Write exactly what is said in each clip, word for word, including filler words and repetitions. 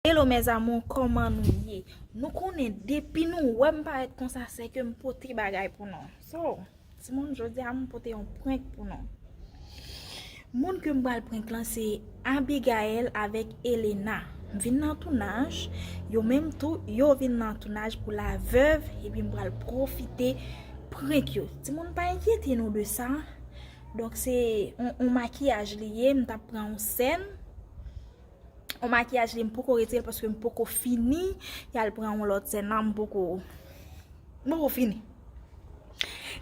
Hello mes amours, kòman nou ye? Nou konnen depi nou wè m parèt konsa, se ke m pote bagay pou nou. So, timoun, jodi a m pote yon prank pou nou. Moun ke m pral prank lan se Abigaël avèk Elena. M vin nan tounaj, yo menm tou, yo vin nan tounaj pou La Veuve, epi m pral pwofite prank yo. Timoun, pa enkyete nou de sa. Donk, se yon, yon makiyaj li ye, m t ap pran yon sèn. Yon makiyaj li m poko retire l paske m poko fini. Y al pran yon lòt sèn la, m poko, m poko fini.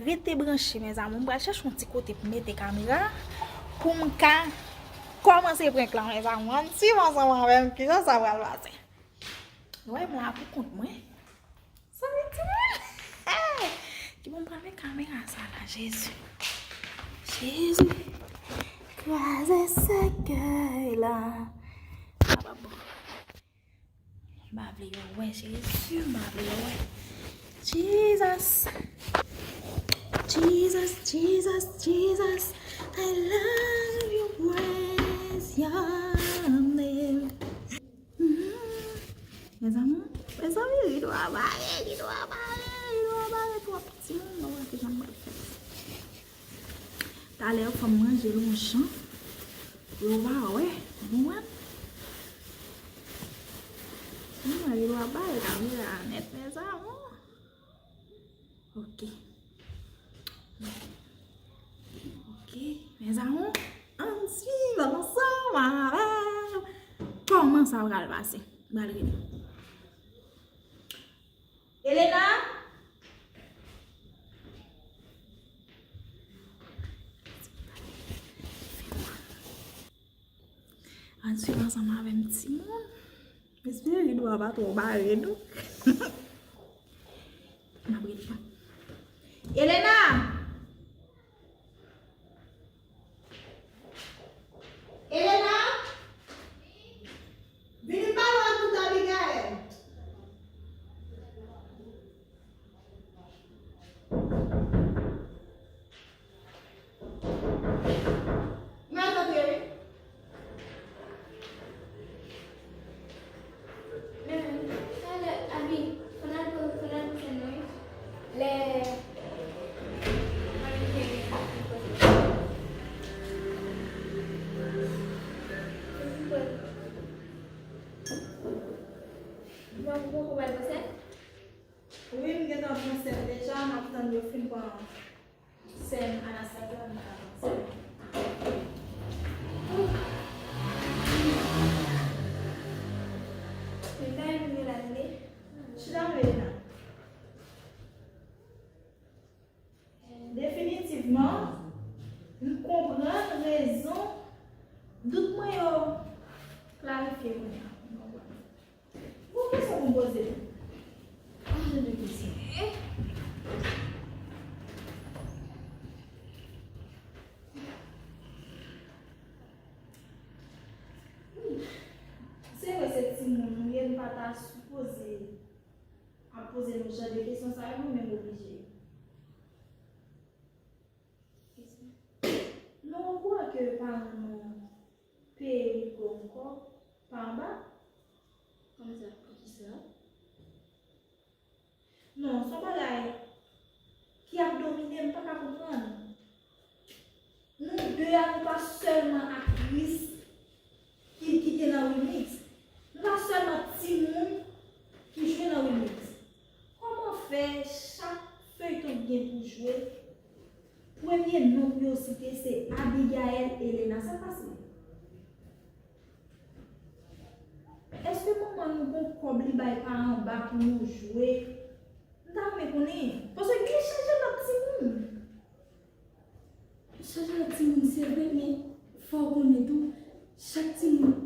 Rete branche, mes amours. M pral chèche yon ti kote pou mete kamera pou m ka kòmanse prank lan, mes amours. Ann swiv ansanm avè m kijan sa pral pase. Wè, mwen la pou kont mwen. Sa vle di mwen. Ki bon, m pral met kamera sa la, Jezi. Jezi. Kraze sèkèy la. Sa pa bon. M pa vle yo wè, Jezi, m pa vle yo wè. Jesus. Jesus, Jesus, Jesus. I love your ways, your name. Mhm. Mes amours, mes amours, rido a bare, rido a bare, rido a bare, twòp timoun, nou wè kijan m pral fè. Talè, fò m ranje lonjan pou yo pa wè, nou konprann? Mwen, rido a bare, kamera a nèt, mes amours. Ok. Ok, mes amours, ann swiv ansanm avè m kòman sa pral pase. M pral rele. Elena? Ann swiv ansanm avè m, timoun. M espere rido a pa twò bare, non. M ap rele. Elena! Elena! Vini m pale w ak Abigaël. Mwen antre wi. Men, talè, Abi, fò n al pran, fò n al pran sèn nan wi. Lè, Bon, bon, ou pral pran sèn? Wi, m gentan pran sèn deja, m ap tann yo fin pran sèn Anastasia, m ka pran sèn. Men bagay moun yo la tande. Chita, Melina. Definitivman, m konprann rezon dout mwen yo klarifye kounye a. M konprann. Bon, kesyon pou m poze nou. Yon jan de kesyon. Se vre, se timoun nou ye, nou pa ta sipoze ap poze nou jan de kesyon sa yo, nou menm oblije. Nou okoran ke paran nou peye Rico ankò pa anba? Kòman sa? Poukisa? Non, se yon bagay ki ap domine m, m pa ka konprann. Nou de a, nou pa sèlman aktris ki, ki te nan Remix. Nou pa sèlman timoun ki jwe nan Remix. Kòman fè chak feyton ki gen pou jwe, premye non pou yo site se Abigaël Elena? Sa k pase? Èske manman nou gon kòb li bay pa anba pou nou jwe? M ta renmen konnen. Paske gen chanje lòt timoun. Chanje lòt timoun, se vre, men fò w konnen tou, chak timoun,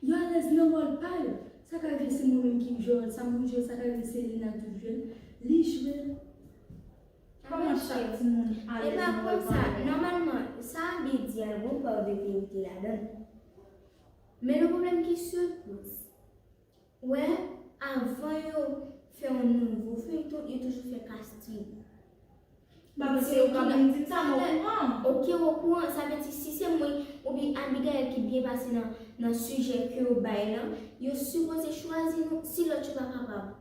yo alèz nan wòl pa yo. Sa ka rive se mwen menm ki jwe wòl sa, mwen jwe, sa ka rive se Elena ki jwe l, li jwe l. Kòman chak timoun alèz nan wòl pa yo? E pa konsa, nòmalman, sa Abi di a, gon pa w de verite ladan l. Men le pwoblèm ki sou plis. Wè, avan yo fè yon nouvo feyton, yo toujou fè casting. M pa panse yo ka vin di m sa, m okouran. Ok, ou okouran, sa vle di si se mwen oubyen Abigaël ki byen pase nan, nan sijè ke yo bay lan, yo sipoze chwazi nou si lòt yo pa kapab.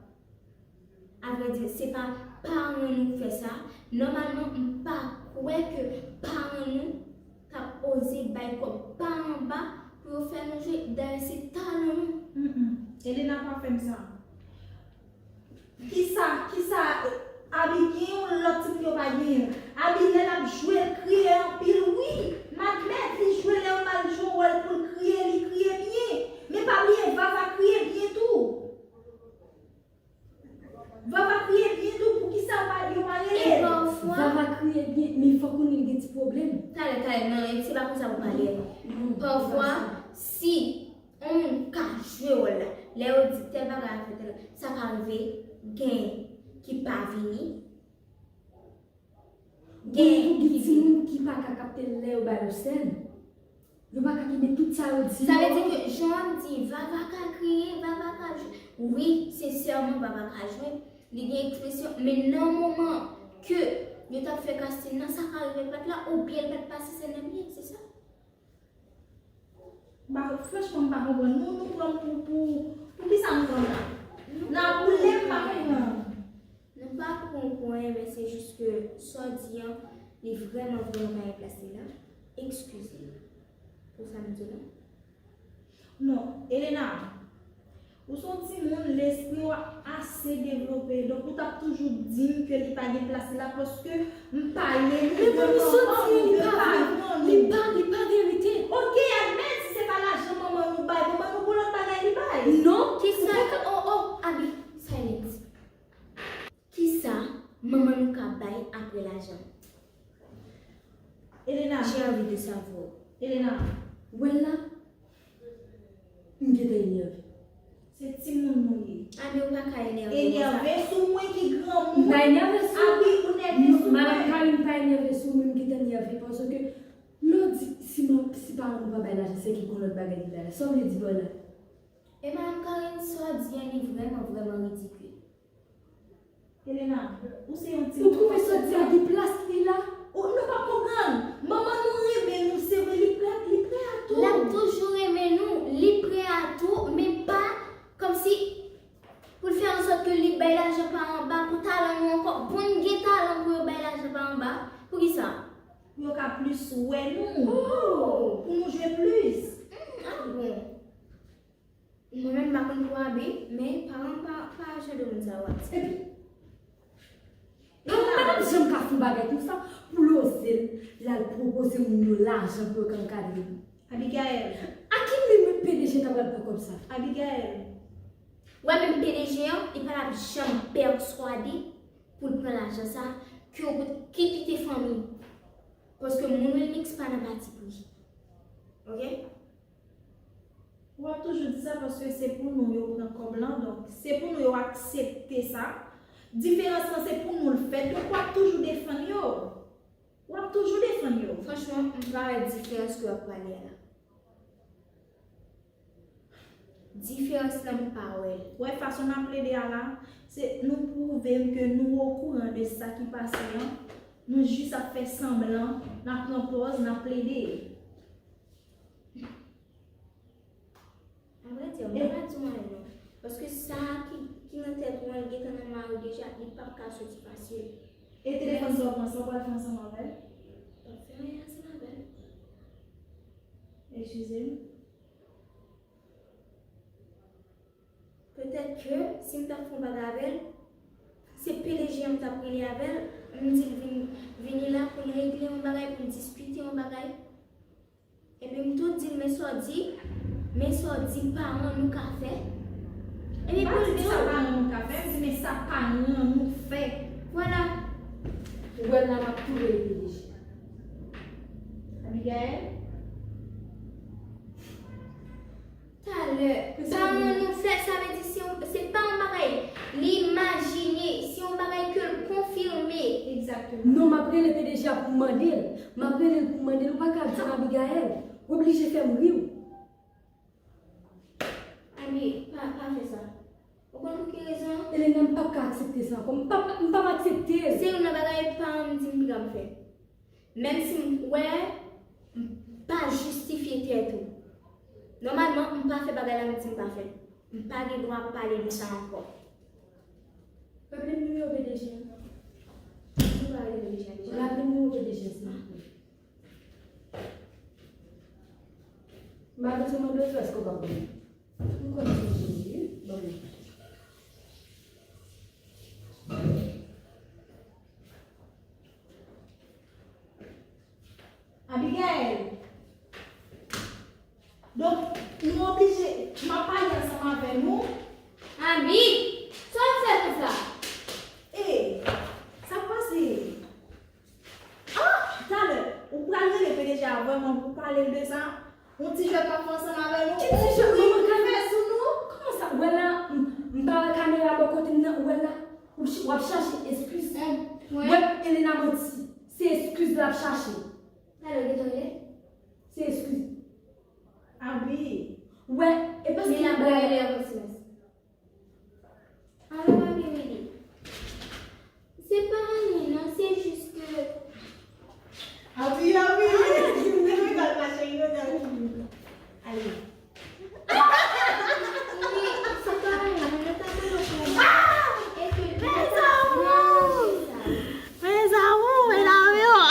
Avrèdi, se pa paran nou k fè sa. Nòmalman, m pa kwè ke paran nou t ap oze bay kòb pa anba pou yo fè nou jwe. Dayè, se talan nou. Mm, mm. Elena pa fè m sa. Kisa, kisa, Abi gen yon lòt tip yo pa genyen. Abi lè l ap jwe, l kriye anpil, wi. M admèt, li jwe lè yo ba l jwe wòl pou l kriye, li kriye byen. Men pa bliye, Vava kriye byen tou. Vava kriye byen tou, poukisa yo pa, yo pa rele l? Vava kriye byen, men fòk ou gen ti pwoblèm. Talè, talè, non, se pa konsa pou pale. Pafwa, si yon moun ka jwe wòl la, lè yo di tèl bagay ap fèt, tèl, sa ka rive, gen ki pa vini. Gen ki gen timoun ki pa ka kapte lè yo ba yo sèn. Yo pa ka kenbe tout sa yo di. Sa vle di ke jan w ap di, Vava ka kriye, Vava ka jwe. Wi, sensèman, Vava ka jwe. Li gen ekspresyon, men nan moman ke yo t ap fè casting nan, sa ka rive l pa t la, oubyen l pa t pase sèn nan byen, se sa. Ba, franchman, m pa konprann. Nou, nou pran m pou, pou, pou kisa nou pran m la? N ap boule, m pa konprann. Nou pa pran w pou anyen, men se jis ke sa w di an, li vrèman, vrèman pa gen plas li la. Eskize m pou sa m di la. Non, Elena, ou se yon timoun, lespri w ase devlope, donk ou t ap toujou di m ke li pa gen plas li la, paske m pale nou devan manman nou, de paran nou. Li pa, li pa verite. Ok, admèt, si se pa lajan manman nou bay, manman nou gon lòt bagay li bay. Non, kisa, oh, oh, Abi, silence. Kisa manman nou ka bay apre lajan? Elena. J'ai envie de savoir. Elena. Wè la, m gentan enève. Se timoun nou ye. Abi, ou pa ka enève konsa. Enève sou mwen ki granmoun. M pa enève sou ou. Abi, ou nève sou mwen. Madanm Karin pa enève sou mwen, m gentan enève paske lè w di si, si paran nou pa bay lajan, se ke gon lòt bagay li bay la. Sa w vle di pa la? E madanm Karin, sa w di an, li vrèman, vrèman ridikil. Elena, ou se yon ti... Ou twouve sa w di a gen plas li la? Ou, nou p ap konprann. Manman nou renmen nou, se vre, li prè, li prè a tou. L ap toujou renmen nou, li prè a tou, men pa kòmsi pou l fè an sòt ke li bay lajan pa anba pou talan nou ankò. Bon, gen talan pou yo bay lajan pa anba. Poukisa? Pou yo ka plis wè nou. Oh! Pou nou jwe plis. Hmm, ah bon. Mwen menm m pa konn pou Abi, men paran pa, pa jan de moun sa yo ap di. Epi, paran pa t ap janm ka fè yon bagay konsa pou l oze l al pwopoze moun yo lajan pou yo ka ankadre nou. Abigaël. A ki nivo P D G ta pral pran kòb sa? Abigaël. Wè menm P D G an, li pa t ap janm pèswade pou l pran lajan sa, ke w ki kite fanmi. Paske moun Wilmix pa nan patipri. Ok? W ap toujou di sa paske se pou nou yo pran kòb lan, donk se pou nou yo aksepte sa. Diferans lan se pou nou l fèt, donk w ap toujou defann yo. W ap toujou defann yo. Franchman, m pa wè diferans ke w ap pale a la. Diferans lan m pa wè l. Wè fason n ap plede a la, se nou pwouve m ke nou okouran de sa ki pase an. Nou jis ap fè sanblan, n ap pran pòz, n ap plede. Avrèdi, mwen pa di w anyen non. Paske sa ki, ki nan tèt ou an, li gentan nan mari w deja, li p ap ka soti fasil. E telefòn sa w pran, sa w pral fè ansanm avè l? M p ap fè anyen ansanm avè l. Eskize m. Petèt ke si m t ap fè yon bagay avè l, se P D G an m t ap rele avè l, m di l vin, vini la pou n regle yon bagay, pou n diskite yon bagay. Epi m tou di l, men sa w di, men sa w di paran nou ka fè. Epi pou l di w. M pa di men sa paran nou ka fè, m di men sa paran nou fè. Vwala. Ou wè la m ap tou rele P D G. Abigaël? Talè, paran nou fè, sa vle di se yon, se pa yon bagay li imajine, se yon bagay ke l konfime. Egzakteman. Non, m ap rele P D G a pou m mande l. M ap rele l pou m mande l. Ou pa ka di m Abigaël. Ou oblije fè m ri w. Abi, pa, pa fè sa. Ou konn pou ki rezon? Elena, m p ap ka aksepte sa ankò. M p ap, m p ap aksepte l. Se youn nan bagay paran m di m piga m fè. Menm si m wè m pa jistifye tèt ou. Nòmalman, m pa fè bagay la, m di m pa fè. M pa gen dwa pale de sa ankò. Rele m nimewo P D G a. M pa rele P D G a deja. Rele nimewo P D G a, silvouplè. M pa bezwen mande w èske w p ap ban m. M konnen se w ki di, ban m. Abigaël. Donk, nou oblije, m ap pale ansanm avè nou. Abi, sa w ap fè konsa? E, sa k pase? Ah, talè, ou pral rele P D G a vrèman pou pale l de sa? Yon ti jwèt w ap fè ansanm avè nou? Ki ti jwèt? Manman, kalme sou nou. Kòman sa? Ou wè la, m, m pa wè kamera bò kote m nan, ou wè la? Ou ch-, w ap chache eskiz. Ou wè Elena manti. Se eskiz l ap chache. Talè, ou gentan rele? Se eskiz. Abi. Ou wè, e paske Elena pral rele avan silans. Alo, Marie Willy. Se pa anyen non, se jis ke... Awi, awi. Mwen pral mache, yo, dan. Ale. Wi, se pa anyen, mwen ta mande w pou... Mes amours! Mes amours, mesdames!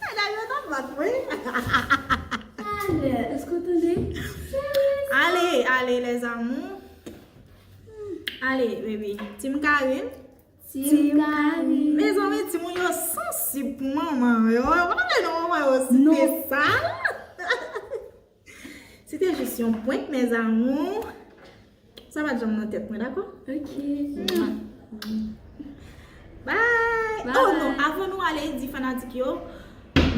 Mesdames, nou bat mwen. Talè. Èske w tande? Ale, ale, les amours. Ale, baby. Team Karine. Team Karine. Mezanmi, timoun yo sansib pou manman yo. Yo pa vle non manman yo sipesal. Se te jis yon prank, mes amours. Sa pa t janm nan tèt mwen, dakò? Ok. Bye. Oh non, avan nou ale, di fanatik yo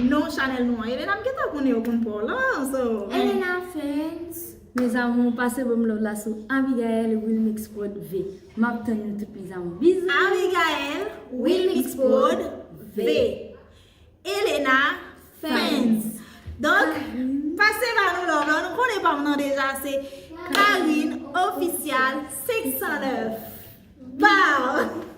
non chanèl nou an. Elena, m gentan konnen yo konn pa w lan, so. Elena Fans. Mes amours, pase ban m love la sou Abigaël Wilmix Prod V. M ap tann nou tout, mes amours. Bizou. Abigaël Wilmix Prod V. Elena Fans. Donk, pase ba nou love la. Nou konnen pa m nan deja, se Karine Official cinq cent neuf. Pow!